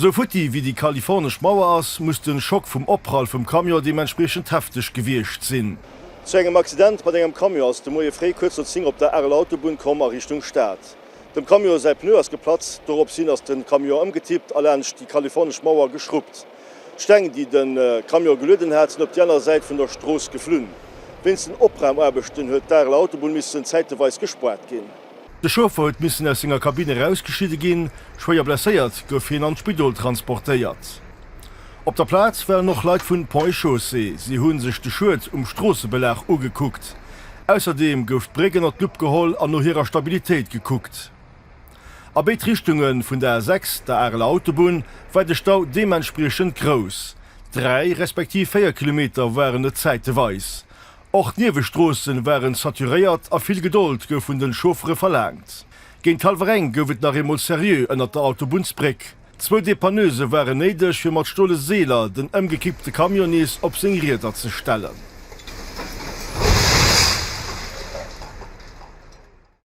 Sou futti wéi déi kalifornesch Mauer ass, muss den Schock vum Opprall vum Camion deementspriechend hefteg gewiescht sinn. Zu engem Accident mat engem Camion ass de Moie fréi kuerz no 10 op der Areler Autobunn komm a Richtung Stad. Dem Camion säi Pneu ass geplatzt, dorops hin ass de Camion ëmgetippt a laanscht déi kalifornesch Mauer geschruppt. D'Steng, déi de Camion gelueden hat, sinn op déi aner Säit vun der Strooss geflunn. Wéinst den Opraumaarbechten huet d'Areler Autobunn missen zäiteweis gespaart ginn. De Chauffer huet missen aus senger Kabinn erausgeschnidde ginn. Schwéier blesséiert gouf hien an d'Spidol transportéiert. Op der Plaz waren och Leit vun Ponts et Chaussées. Si hu sech de Schued um Stroossebelag ugekuckt. Ausserdeem gouf d'Bréck ënner d'Lupp geholl an no hirer Stabilitéit gekuckt. A béid Richtunge vun der A6, der Areler Autobunn, war de Stau deementspriechend grouss. 3 respektiv 4 Kilometer waren et zäiteweis. Och d'Niewestroossen waren saturéiert a vill Gedold gouf vun den Chauffere verlaangt. Géint hallwer eng gouf et nach eemol seriö ënnert der Autobunnsbréck. Zwou Depanneuse waren néideg fir mat stole Seeler den ëmgekippte Camion nees op seng Rieder ze stellen.